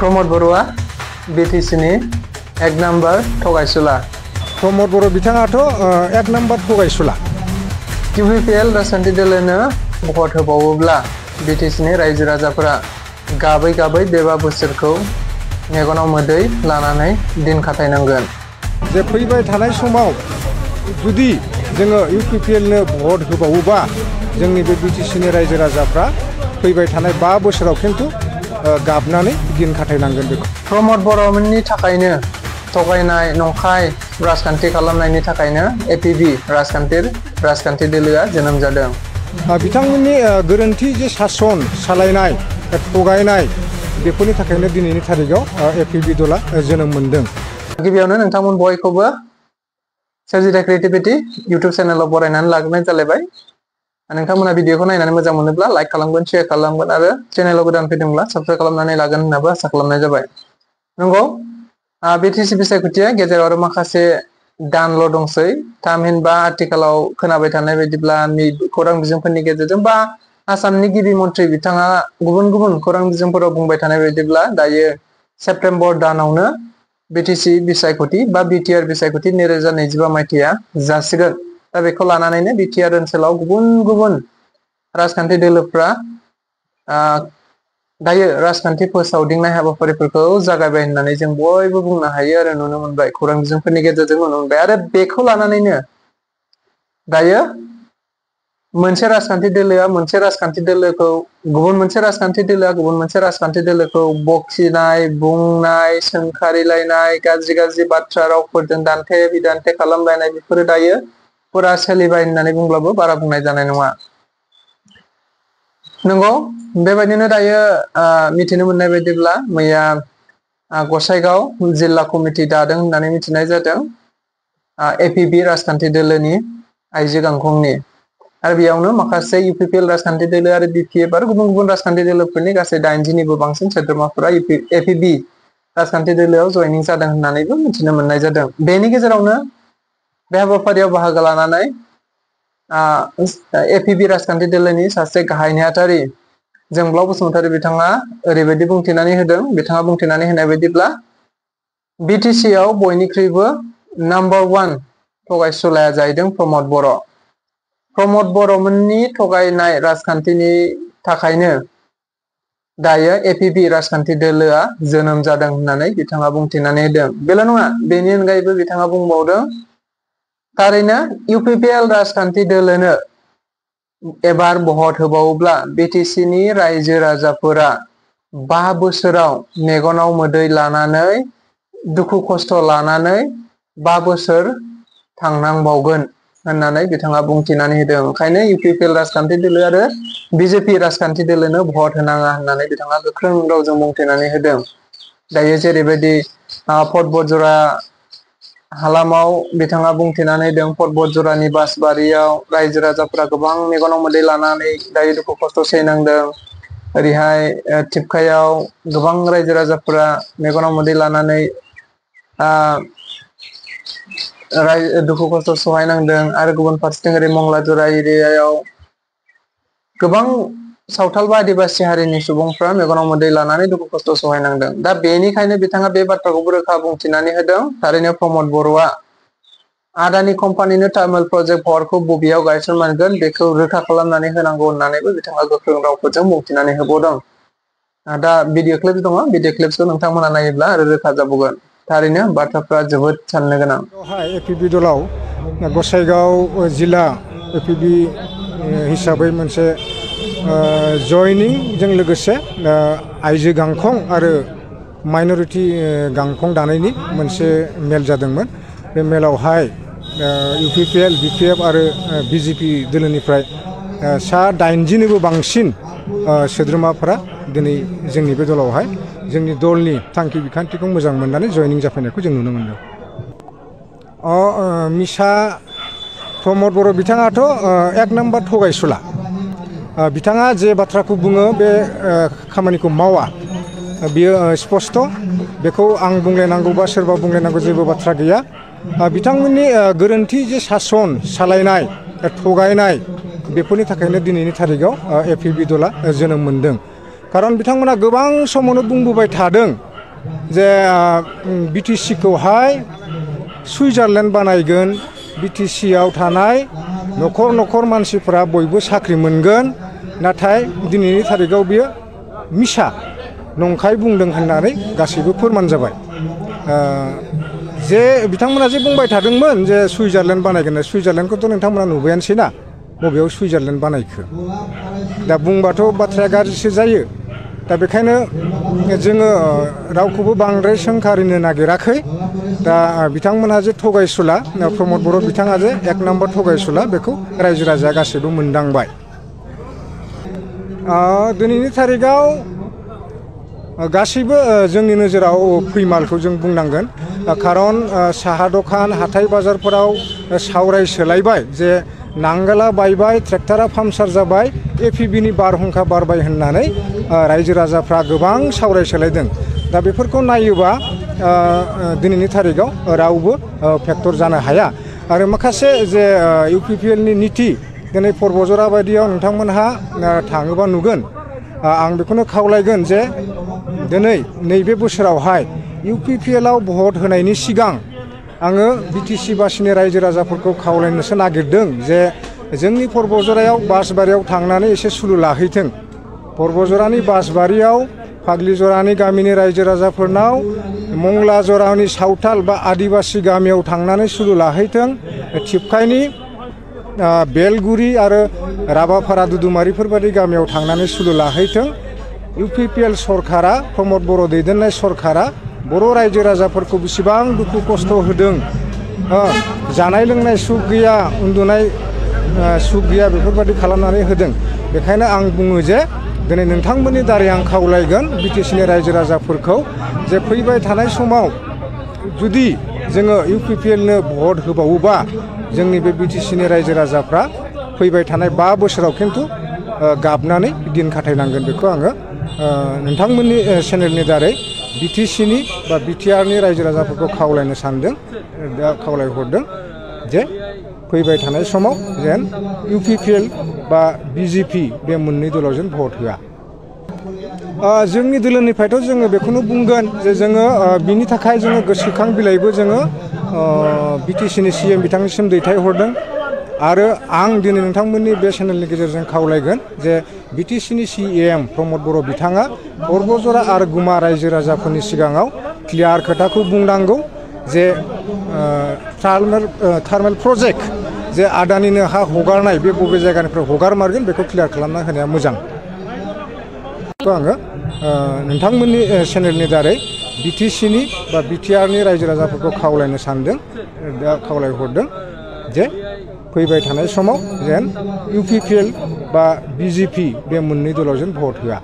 प्रमोद बरुआ BTC-नि एक नम्बर थगायसुला। प्रमोद बर' बिथाङाथ' एक नम्बर थगायसुला। UPPL राजखान्थि दोलोनो भट होबावोब्ला BTC-नि रायजो राजाफोरा गाबै गाबै बे 5 बोसोरखौ मेगनाव मोदै लानानै दिन खाथायनांगोन। जे फैबाय थानाय समाव जुदि जोङो UPPL-नो भट होबावोबा जोंनि बे BTC-नि रायजो राजाफ्रा फैबाय थानाय 5 बोसोराव खिन्थु गाबनानै दिन खाथायनांगोन बेखौ। प्रमोद बर'मोननि थाखायनो थगायनाय नंखाय राजखान्थि खालामनायनि थाखायनो APB राजखान्थि दोलोआ जोनोम जादों। बिथांमोननि गोरोन्थि जे सासन सालायनाय थगायनाय बेफोरनि थाखायनो दिनैनि थारिखआव APB दला जोनोम मोनदों। गिबियावनो नोंथांमोन बयखौबो सोरजिथा क्रिएटिभिटी YouTube चेनेलाव बरायनानै लाग्रोनाय जालायबाय। नोंथांमोना भिडिअखौ नायनानै मोजां मोनोब्ला लाइक खालामगोन, शेयार खालामगोन आरो चेनेलाव गोदान फैदोंब्ला साबस्क्राइब खालामनानै लागोन होननाबो आसा खालामनाय जाबाय। नंगौ BTC बिसायख'थिया गेजेराव आरो माखासे दानल' दंसै। थामहिनबा आथिखालाव खोनाबाय थानाय बायदिब्ला खौरां बिजोंफोरनि गेजेरजों बा आसामनि गिबि मन्थ्रि बिथाङा गुबुन गुबुन खौरां बिजोंफोराव बुंबाय थानाय बायदिब्ला दायो सेप्तेम्बर दानावनो BTC बिसायख'थि बा BTR बिसायख'थि 2025 मायथाइया जासिगोन। दा बेखौ लानानैनो BTR ओनसोलाव गुबुन गुबुन राजखान्थि दोलोफ्रा दायो राजखान्थि फोसावदिंनाय हाबाफारिफोरखौ जागायबाय होननानै जों बयबो बुंनो हायो आरो नुनो मोनबाय। खौरां बिजोंफोरनि गेजेरजों नुनो मोनबाय आरो बेखौ लानानैनो दायो मोनसे राजखान्थि दोलोआ मोनसे राजखान्थि दोलोखौ गुबुन मोनसे राजखान्थि दोलोखौ बखिनाय, बुंनाय, सोंखारिलायनाय, गाज्रि बाथ्रा रावफोरजों दान्थे बिदान्थे खालामलायनाय बेफोरो दायो फुरा सोलिबाय होननानै बुंब्लाबो बारा बुंनाय जानाय नङा। नंगौ बेबायदिनो दायो मिथिनो मोननाय बायदिब्ला मैया गसाइगाव जिल्ला कमिटि दादों होननानै मिथिनाय जादों APB राजखान्थि दोलोनि आइजो गांखंनि। आरो बेयावनो माखासे UPPL राजखान्थि दोलो आरो BPF आरो गुबुन गुबुन राजखान्थि दोलोफोरनि गासै 80निबो बांसिन सोद्रोमाफोरा APB राजखान्थि दोलोआव जयनिं जादों होननानैबो मिथिनो मोननाय जादों। बेनि गेजेरावनो बे हाबाफारियाव बाहागो लानानै APB राजखान्थि दोलोनि सासे गाहाय नेहाथारि जोंब्लाव बसुमतारी बिथाङा ओरैबायदि बुंथिनानै होदों। बिथाङा बुंथिनानै होनाय बायदिब्ला BTC-आव बयनिख्रुइबो नम्बर 1 थगायसुलाया जाहैदों प्रमोद बर'। प्रमोद बर'मोननि थगायनाय राजखान्थिनि थाखायनो दायो APB राजखान्थि दोलोआ जोनोम जादों होननानै बिथाङा बुंथिनानै होदों। बेल' नङा, बेनि अनगायैबो बिथाङा बुंबावदों थारैनो UPPL राजखान्थि दोलोनो एबार भट होबावोब्ला BTC-नि रायजो राजाफोरा 5 बोसोराव मेगनाव मोदै लानानै दुखु खस्थ' लानानै 5 बोसोर थांनांबावगोन होननानै बिथाङा बुंथिनानै होदों। ओंखायनो UPPL राजखान्थि दोलो आरो BJP राजखान्थि दोलोनो भट होनाङा होननानै बिथाङा गोख्रों रावजों बुंथिनानै होदों। दायो जेरैबायदि फट बजरा हालामाव बिथाङा बुंथिनानै होदों। फट बजरानि बासबारियाव रायजो राजाफोरा गोबां मेगनाव मोदै लानानै दायो दुखु खस्थ' सैनांदों। ओरैहाय थिपकायाव गोबां रायजो राजाफोरा मेगनाव मोदै लानानै दुखु खस्थ' सहायनांदों। आरो गुबुन फारसेथिं ओरै मंलाजरा एरियायाव गोबां सावथाल बा आदिबासि हारिनि सुबुंफ्रा मेगनाव मोदै लानानै दुखु खस्थ' सहायनांदों। दा बेनिखायनो बिथाङा बे बाथ्राखौबो रोखा बुंथिनानै होदों। थारैनो प्रमोद बर'आ आदानि कम्पानिनो टार्मिनेल प्रजेक्ट पावारखौ बबेयाव गायसननांगोन बेखौ रोखा खालामनानै होनांगौ होननानैबो बिथाङा गोख्रों रावफोरजों बुंथिनानै होबावदों। दा भिडिअ क्लिप्स दङ, भिडिअ क्लिप्सखौ नोंथांमोना नायोब्ला आरो रोखा जाबावगोन। थारैनो बाथ्राफ्रा जोबोद साननो गोनां। APB दलाव गसाइगाव जिल्ला APB हिसाबै मोनसे जयनिंजों लोगोसे आइजो गांखं आरो माइनरिटि गांखं दानायनि मोनसे मेल जादोंमोन। बे मेलावहाय UPPL, BPF आरो BJP दोलोनिफ्राय सा 80निबो बांसिन सोद्रोमाफोरा दिनै जोंनि बे दलावहाय जोंनि दलनि थांखि बिखान्थिखौ मोजां मोननानै जयनिं जाफैनायखौ जों नुनो मोनदों। मिसा प्रमोद बर' बिथाङाथ' एक नम्बर थगायसुला। बिथाङा जे बाथ्राखौ बुङो बे खामानिखौ मावा बियो स्पष्ट। बेखौ आं बुंलायनांगौ बा सोरबा बुंलायनांगौ जेबो बाथ्रा गैया। बिथांमोननि गोरोन्थि जे सासन सालायनाय थगायनाय बेफोरनि थाखायनो दिनैनि थारिखआव APB दला जोनोम मोनदों। खारन बिथांमोना गोबां समावनो बुंबोबाय थादों जे BTC खौहाय सुइजारलेण्ड बानायगोन BTC आव थानाय न'खर न'खर मानसिफोरा बयबो साख्रि मोनगोन नाथाय दिनैनि थारिखाव बियो मिसा नंखाय बुंदों होननानै गासैबो फोरमान जाबाय जे बिथांमोना जे बुंबाय थादोंमोन जे सुइजारलेण्ड बानायगोन सुइजारलेण्डखौथ' नोंथांमोना नुबायानोसै ना बबेयाव सुइजारलेण्ड बानायखो दा बुंबाथ' बाथ्राया गाज्रिसो जायो दा बेखायनो जोङो रावखौबो बांद्राय सोंखारिनो नागिराखै दा बिथांमोनहा जे थगायसुला प्रमद बर' बिथाङा जे 1 नम्बर थगायसुला बेखौ रायजो राजाया गासैबो मोनदांबाय दिनैनि थारिखाव गासैबो जोंनि नोजोराव फैमालखौ जों बुंनांगोन खारन साहा दखान हाथाय बाजारफोराव सावराय सोलायबाय जे नांगोला बायबाय ट्रेक्टरा पाम्पसार जाबाय एपिबिनि बारहुंखा बारबाय होननानै रायजो राजाफ्रा गोबां सावराय सोलायदों दा बेफोरखौ नायोबा दिनैनि थारिखाव रावबो फेक्टर जानो हाया आरो माखासे जे UPPL नि नीति दिनै पर्बजरा बायदियाव नोंथांमोनहा थाङोबा नुगोन आं बेखौनो खावलायगोन जे दिनै नैबे बोसोरावहाय UPPL आव भट होनायनि सिगां आङो BTC बासिनि रायजो राजाफोरखौ खावलायनोसो नागिरदों जे जोंनि पर्बजरायाव बासबारियाव थांनानै एसे सुलु लाहैथों पर्बजरानि बासबारियाव फाग्लिजरानि गामिनि रायजो राजाफोरनाव मंला जरानि सावथाल बा आदिबासि गामियाव थांनानै सुलु लाहैथों थिपखाइनि बेलगुरि आरो राबाफारा दुदुमारिफोरबादि गामियाव थांनानै सुलु लाहैथों UPPL सरकारा प्रमद बर' दैदेननाय सरकारा बर' रायजो राजाफोरखौ बेसेबां दुखु खस्थ' होदों जानाय लोंनाय सुख गैया उन्दुनाय सुख गैया बेफोरबादि खालामनानै होदों बेखायनो आं बुङो जे दिनै नोंथांमोननि दारै आं खावलायगोन BTC नि रायजो राजाफोरखौ जे फैबाय थानाय समाव जुदि जोङो UPPL नो भट होबावोबा जोंनि बे BTC नि रायजो राजाफ्रा फैबाय थानाय 5 बोसोराव खिन्थु गाबनानै दिन खाथायनांगोन बेखौ आङो नोंथांमोननि चेनेलनि दारै BTC नि बा BTR नि रायजो राजाफोरखौ खावलायनो सानदों दा खावलायहरदों जे फैबाय थानाय समाव जेन UPPL बा BJP बे मोननै दलाव जेन भट होआ जोंनि दोलोनिफ्रायथ' जोङो बेखौनो बुंगोन जे जोङो बिनि थाखाय जोङो गोसोखां बिलाइबो जोङो BTC नि CM बिथांनिसिम दैथायहरदों आरो आं दिनै नोंथांमोननि बे चेनेलनि गेजेरजों खावलायगोन जे BTC नि CM प्रमद बर' बिथाङा पर्बजरा आरो गुमा रायजो राजाफोरनि सिगाङाव क्लियार खोथाखौ बुंनांगौ जे थार्मेल प्रजेक्ट जे आदानिनो हा हगारनाय बे बबे जायगानिफ्राय हगारमारगोन बेखौ क्लियार खालामना होनाया मोजां आङो नोंथांमोननि चेनेलनि दारै BTC नि बा BTR नि रायजो राजाफोरखौ खावलायनो सानदों दा खावलायहरदों जे फैबाय थानाय समाव जेन UPPL बा BJP बे मोननै दलाव जेन भट होआ